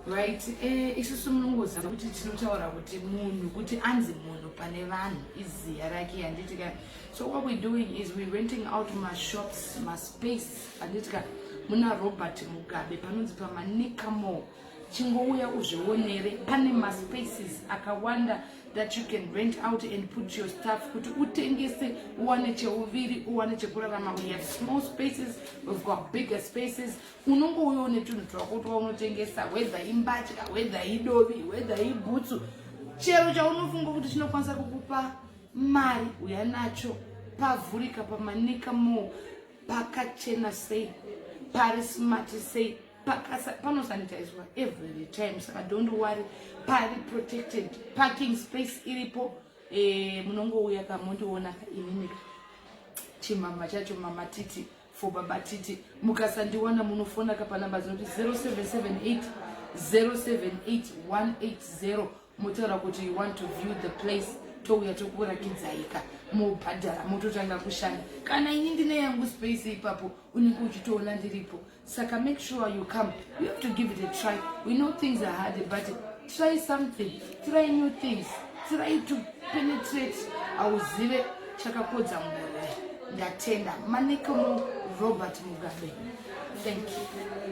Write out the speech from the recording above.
Right, isusu munongoziva kuti tinotaura kuti munhu kuti anzi munhu pane vanhu iziya rake, handiti ka? So what we're doing is we're renting out mashops, maspace, handiti ka? Muna Robert Mugabe, panonzi paManica Mall. Chingouya uzvionere, pane maspaces akawanda that you can rent out and put your stuff kuti utengese, uwane cheuviri, uwane chekurarama. We have small spaces, we've got bigger spaces. Unongouyawo netunhu twako twaunotengesa, whether imbatya, whether idovi, whether ibhutsu, chero chaunofunga kuti chinokwanisa kukupa mari, uya nacho. Pavhurika paManica Mall, pakachena sei, pari smart sei, panosanitizwa every time, saka don't worry, pari protected, parking space iripo. Munongouya kamondiona kainini chimama chacho, Mama Titi for Baba Titi. Mukasandiwana, munofona kapanamba dzinoti 0778 078 180, motaura kuti you want to view the place, touya tokurakidzaika, mobhadhara, mototanga kushanda. Kana ini ndine yangu space ipapo, unenge uchitoona ndiripo. Saka make sure you come. You have to give it a try. We know things are hard, but try something, try new things, try to penetrate. Auzive chakakodza nguruve. Ndatenda. Manica Mall, Robert Mugabe. Thank you.